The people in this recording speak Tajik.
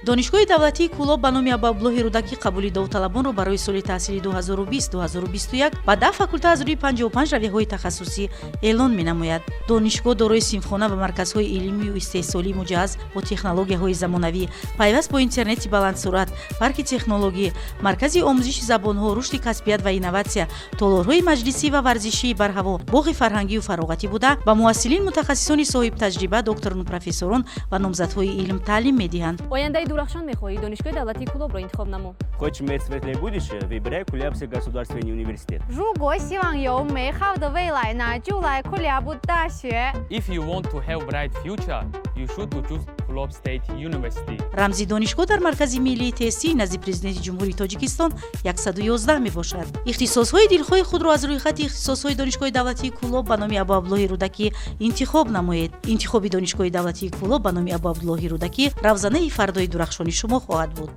Донишгоҳи давлатии Кӯлоб ба номи Абуабдуллоҳи Рӯдакӣ қабули довталабонро барои соли таҳсили 2020-2021 ба 10 факулта аз рӯи 55 равияҳои тахассусӣ эълон менамояд. Донишгоҳ дорои синфхона ва марказҳои илмию истеҳсолӣ, муҷаҳҳаз бо технологияҳои замонавӣ, пайваст бо интернети баландсуръат, парки технологӣ, маркази омӯзиши забонҳо, рушди касбият ва инноватсия, толорҳои маҷлисӣ ва варзишии барҳаво, боғи фарҳангию фароғатӣ буда, ба муҳассилин мутахассисони соҳибтаҷриба, докторону профессорон ва номзадҳои илм таълим медиҳанд. Ояндаи дурахшон мехоҳӣ? Донишгоҳи давлатии Кӯлобро интихоб намо. Хочешь иметь светлое будущее? Выбирай Кулябский государственный университет. 如果希望有美好的未来，那就来库里阿布大学。 If you want to have bright future, you should to choose Kulob State University. Рамзи донишгоҳ дар Маркази миллии тестии назди Президенти Ҷумҳурии Тоҷикистон 111 мебошад. Ихтисосҳои дилхоҳи худро аз рӯйхати ихтисосҳои Донишгоҳи давлатии Кӯлоб ба номи Абуабдуллоҳи Рӯдакӣ интихоб намоед. Интихоби Донишгоҳи давлатии Кӯлоб ба номи Абуабдуллоҳи Рӯдакӣ равзанаи фардои дурахшони шумо хоҳад буд.